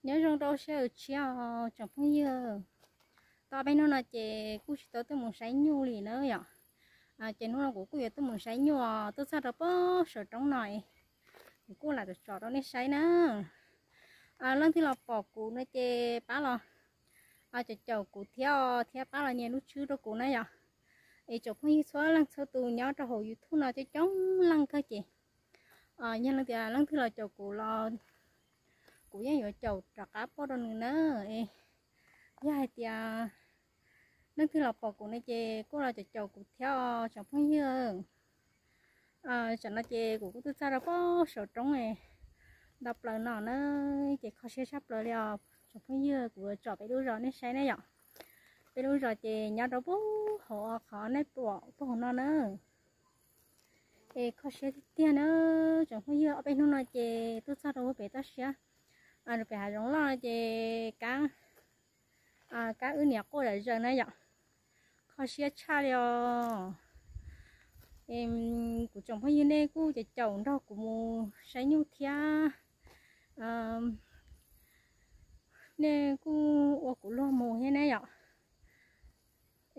Nyob zoo rau sawv daws tsoom phooj ywg. Tau peb hnub no ces kuj tsis tau tuaj mus saib nyuj li na yom. Ces hnub no kuv kuj yuav tuaj mus saib nyuj, tuaj txog rau pem saum roob no, kuv kuj lam tsom tsom rau nej saib na. Leej twg los pom kuv no ces pab los caum caum kuv thiab, thiab pab los nias lub tswb rau kuv na yom. Es tsoom phooj ywg txhua leej txhua tus nyob rau hauv YouTube no coob coob leej kawg ces yog leej tias leej twg los caum kuv los kuv yeej yuav caum rov qab pab rau nws na. Yog hais tias leej twg los pom kuv no ces kuj los caum caum kuv thiab tsoom phooj ywg. Tam no ces kuv kuj tuaj txog rau pem saum roob ntau plaws no na, ces kho siab tshaj plaws li os tsoom phooj ywg. Kuv tsom peb lub zos nej saib na yom. Peb lub zos ces nyob rau pem hauv qhov nej pom pem hauv no na. Es kho siab tiag tiag na tsoom phooj ywg, ob peb hnub no ces tuaj txog rau pem toj siab, rau pem hav zoov loj no ces kab, kab wb niam quaj zom zaws na yom. Kho siab tshaj li os. Kuv tsoom phooj ywg nej kuj caum caum nrog kuv mus saib nyuj thiab, nej kuj ua kuv luag mus thiab ne yom.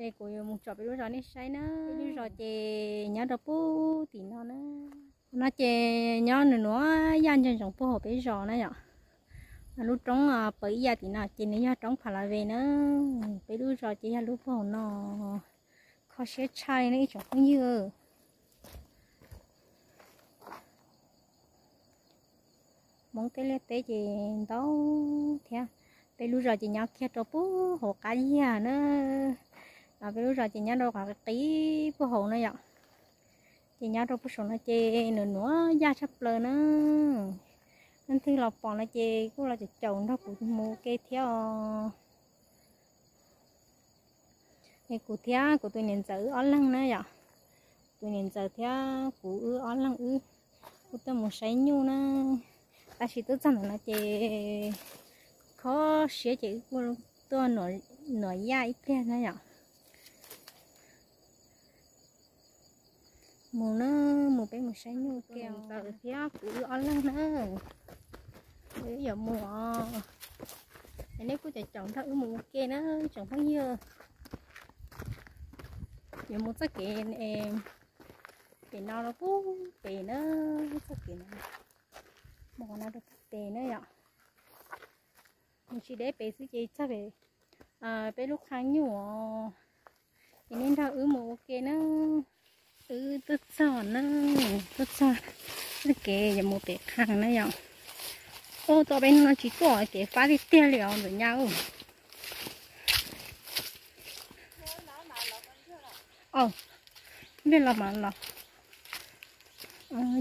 Es kuv yuav mus tsom peb lub zos nej saib na. Peb lub zos ces nyob rau pem tim no na. No ces nyob nws nuav yaj ntsoov ntsoov pem hauv peb zos na yom. Lub roob pawg ib yam tim no ces nws yog roob Pha La Ve na. Peb lub zos ces yog lub pem hauv no. Kho siab tshaj li nej ib tsoom phooj ywg. Hmoob tej liaj teb ces ntau thiab. Peb lub zos ces nyob kiag rau pem hauv qab yag na. Peb lub zos ces nyob rau qhov qis pem hauv no yom. Ces nyob rau pem saum no ces nws nuav yaj tshaj plaws na. Leej twg los pom no ces kuj los caum caum nrog kuv mus ua ke thiab os. Es kuv thiab kuv tus niam ntxawm wb ob leeg na yom. Tus niam ntxawm thiab kuv wb ob leeg wb kuj tuaj mus saib nyuj na. Tab sis tuaj txog ntawm no ces kho siab ces wb kuj tuaj nuam yaj ib pliag na yom. Mus na, mus peb mus saib nyuj ua ke. Tus niam ntxawm thiab kuv wb ob leeg na, wb yuav mus os. Es nej kuj caum caum nrog wb mus ua ke na tsoom phooj ywg. Yuav mus txoj kev pem no rau pem pem na, txoj kev no mus qhov no rau pem pem na yom. Mus tsis deb pem xwb ces txog pem peb lub qhab nyuj os. Es nej nrog wb mus ua ke na. Wb tuaj txog na, tuaj txog txoj kev yuav mus pem qhab na yom. Ua tau peb hnub no tsis tuaj kev fab tiag tiag li os ntxawm nyab. Npej los mas los.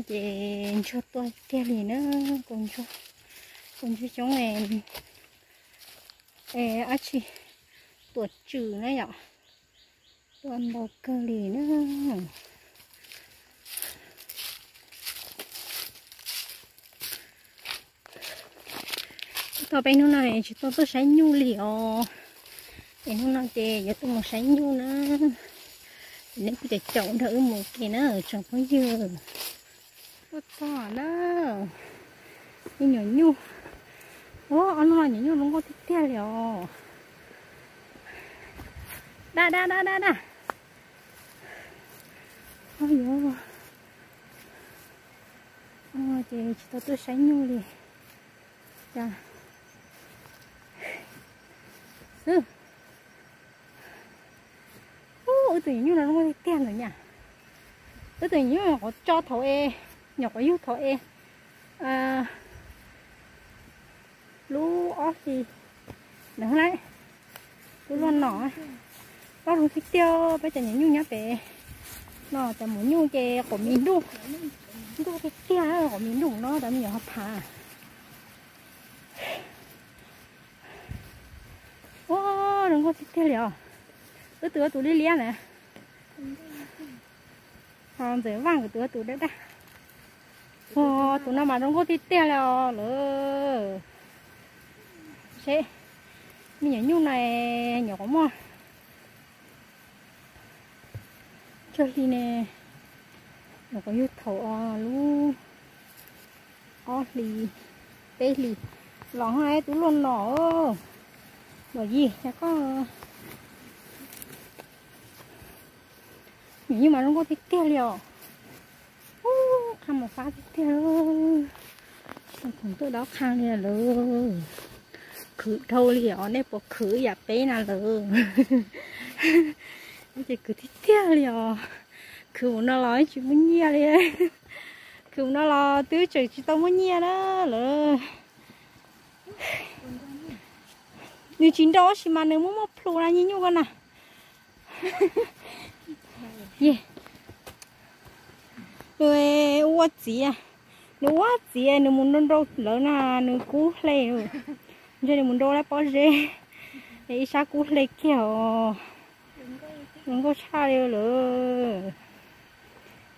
Ces ntsuag tuaj tiag li na, kuv ntsuag, kuv ntsuag coob, dab tsi, tuam tswm na yom, tuaj ntau kawg li na. Tau peb hnub no tsis tau tuaj saib nyuj li os. Es hnub no ces yuav tuaj mus saib nyuj na. Es nej kuj caum caum nrog wb mus ke na tsoom phooj ywg. Tuaj txog na, me nyuam nyuj. Ua, ob lub no nyuam nyuj zoo nkauj tiag tiag li os. Da da da da da. Ces tsis tau tuaj saib nyuj li. Xwb. Wb tus nyuam nyuj no zoo nkauj tiag tiag ntawd nyam. Wb tus nyuam nyuj nyuam qhuav tso thaum es, nyuam qhuav yug thaum es lub ob hlis ntawd lawm. Lub loj no, loj zoo tiag tiag. Peb cov nyuam nyuj nyob pem no, cov maum nyuj ces quav mis ntuj, ntuj tiag tiag, quav mis ntuj no cov me nyuam ho phav. Ua, zoo nkauj tiag tiag li os. Wb tus ua tus liab liab na. Ho Ntxawm Vaj kuv tus ua tus daj daj. Ua, tus no mas zoo nkauj tiag tiag li os lawm. Seb, me nyuam nyuj no nyuam qhuav muaj tsawg hli ne, nyuam qhuav yug thaum lub ob hlis, peb hlis, Los hais tub luaj no, Muam Yig, cas koj, nws yeej mas zoo nkauj tiag tiag li os. Ub, qhab mas fab tiag tiag. Khoom tuaj dob qhab li lawm. Khwv dhau li os, nej puas khwv yam peb na lawm? Ces khwv tiag tiag li os. Khwv mus no los tsis muaj nyiaj li. Khwv mus no los twb tseem tsis tau muaj nyiaj na lawm. Nws tsis nrau tab sis mas nws muaj muaj plhu na, nyiaj nyuj ko na. Nws ua txiv, nws ua txiv nws mus nrau nrau lawv na, nws kub hle. Ntshe nws mus nrau lawv pob zeb, ib sab kub hle kiag os. Zoo nkauj tshaj li lawm.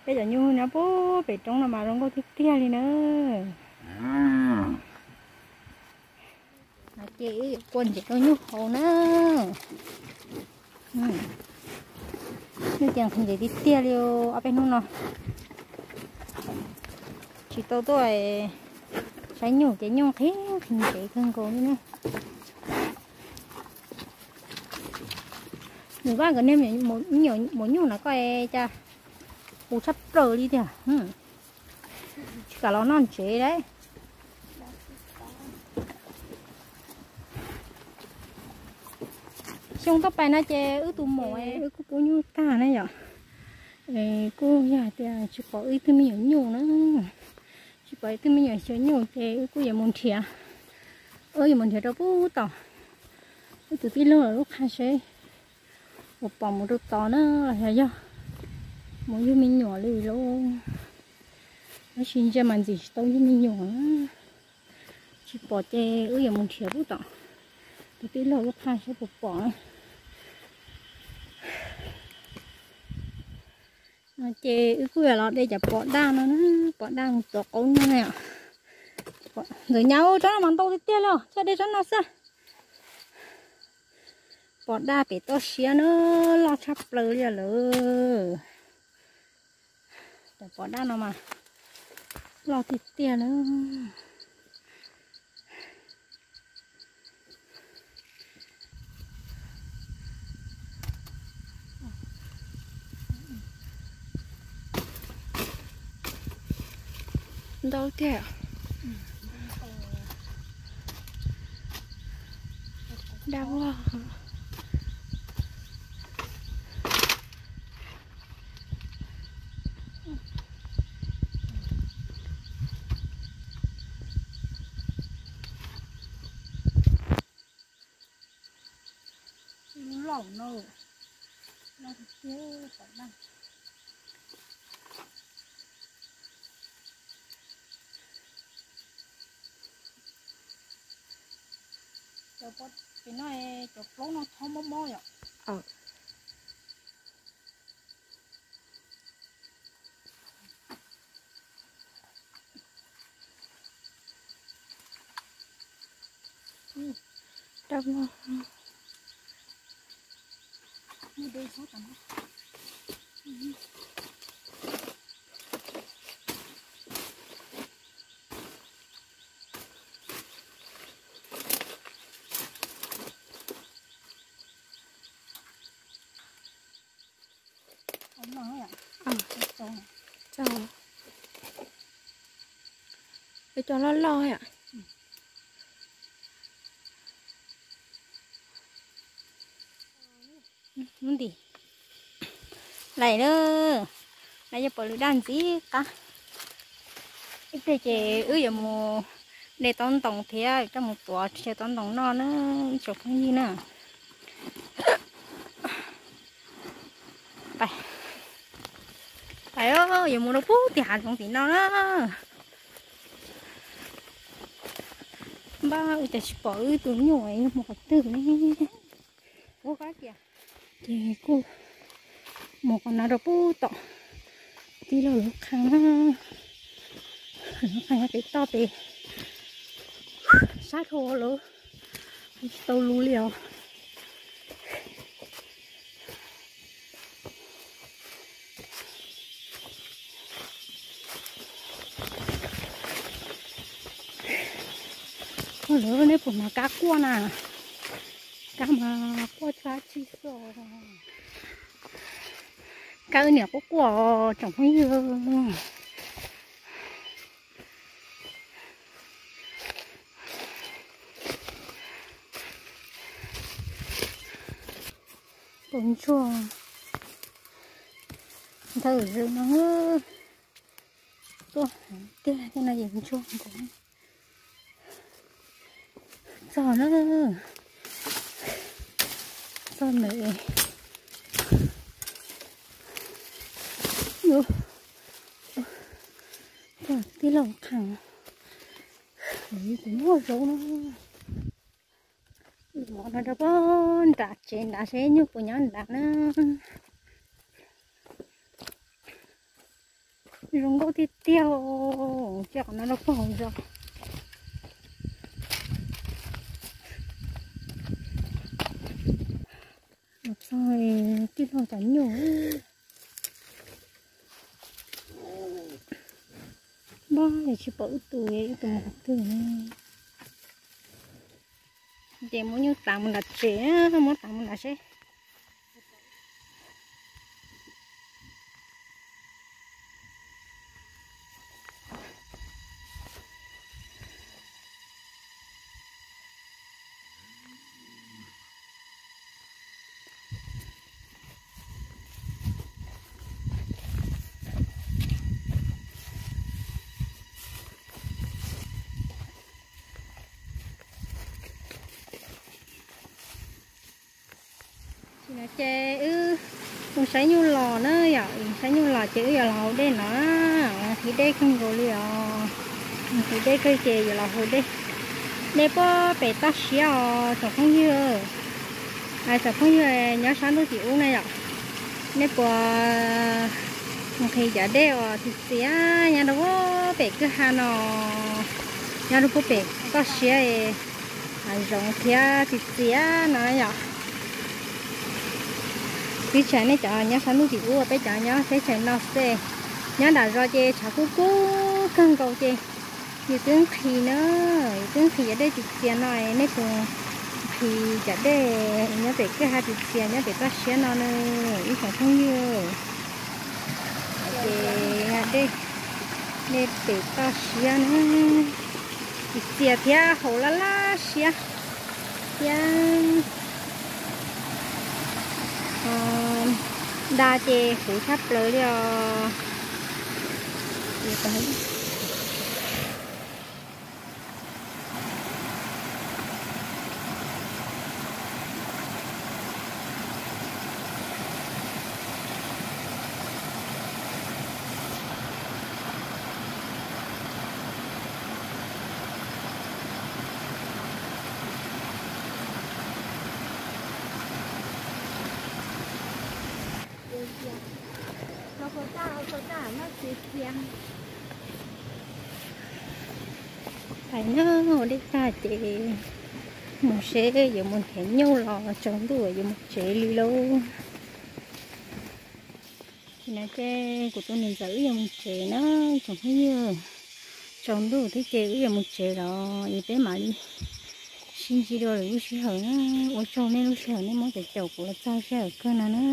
Peb cov nyuj nyob pem roob no mas zoo nkauj tiag tiag li na. Ces wb yuav kua ntses rau nyuj haus na. Nyuj ces nqhis ntses tiag tiag li ob peb hnub no. Tsis tau tuaj saib nyuj ces nyuj nqhis nqhis ntses kawg nkaus li na. Nws vaj nkawd niag maum nyuj no koj cas qus tshaj plaws li tiag. Tsis kam los noj ntsev lawm. Xyoo toj pais no ces wb tus maum wb kuj pub nyuj tag na yom. Kuj yog tias tsis pom wb ib tug me nyuam nyuj na, tsis pom ib tug me nyuam xyaw nyuj ces wb kuj yuav mus nrhiav, wb yuav mus nrhiav rau pub tom wb tus tij laug lub qhab seb puas pom mus rau tod na, los yog mus yug me nyuam li lauj. Tab sis ntsia mas ntxim tsis tau yug me nyuam. Tsis pom ces wb yuav mus nrhiav pub tom tus tij laug lub qhab seb puas pom. Ces wb kuj yuav los de cov pos daj no, pos daj mus tuav qaub noj na. Ntxawm Nyab, tsob no mas ntau tiag tiag li os, coj de tsob no xwb. Pos daj pem toj siab na, loj tshaj plaws li lawm. Cov pos daj no mas loj tiag tiag na. Ntau tiag. Daj vog. Loj no, loj tiag tiag. Cov pem no, cov plaub no thob mob mob yom. Daj vog. Cov loj loj yom. Mus nti lawm na, no yog pom lwm daj ntxiv qab. Ib pliag ces wb yuav mus de taub ntoos thiab coj mus tuav tseg taub ntoos noj na, ib tsoom phooj ywg na. Pais, pais, yuav mus rau pub tim hav zoov tim no na. Npaj ua cas tsis pom wb tus nyuj, yog mus qhov twg ne? Ces kuj mus qhov no rau pub tom tij laug lub qhab na. Lub qhab nyob pem toj pem, sab dhau lawm, tsis tau lus li os. Lawv, nej puas hnov kab quaj na? Kab mas quaj tshaj tshij xwb. Kab wb niam quaj quaj tsoom phooj ywg. Tus ntsuag ntawm zws no tuaj tiag tiag no ces ntsuag nkaus. Txog na, txog ntawm tij laug Qhas, tus muaj zaub na. Mov no rau pog nram tsev nrad seb nyuj puas nyob nrad na. Zoo nkauj tiag tiag, cia qhov no rau pog hauv zos. Los txog tij laug cov nyuj. Npaj es tsis pom ib tug, ib tug mus qhov twg. Ces muab nyuj tav mus nram tsev, muab tav mus nram seb. Ces wb mus saib nyuj los na yom, saib nyuj los ces wb yuav los haus dej no. Nqhis dej kawg nkaus li os. Nqhis dej kawg ces yuav los haus dej. Dej puag pem toj siab os tsoom phooj ywg. Tsoom phooj ywg nyob sab ntuj tim ub na yom, nej puas nqhis cov dej uas txias txias nyob rau puag pem kwj ha no, nyob rau puag pem toj siab, hav zoov thiab txias txias no yom? Teb chaws nej cov nyob sab ntuj tim ub, peb cov nyob teb chaws no xwb. Nyob nram zos ces tshav kub kub kawg nkaus ces yus twb nqhis na, yus twb nqhis cov dej txias txias no, nej puas nqhis cov dej nyob pem kwj ha txias txias nyob pem toj siab no na ib tsoom phooj ywg? Ces dej, dej pem toj siab na, txias txias thiab haus laj laj siab thiab. Da ces huv tshaj plaws li os. Pais na, ua dej tag ces mus seb yuav mus nrhiav nyuj los tsaus ntuj yuav mus tsev li lauj. Ces no ces kuv tus niam ntxawm wb yuav mus tsev na, tsoom phooj ywg. Tsaus ntuj thiab ces wb yuav mus tsev los es peb mam li sib ntsib dua lwm lub sij hawm na. Ua tsaug nej lub sij hawm nej muab caum caum kuv los txog sij hawm kawg no na.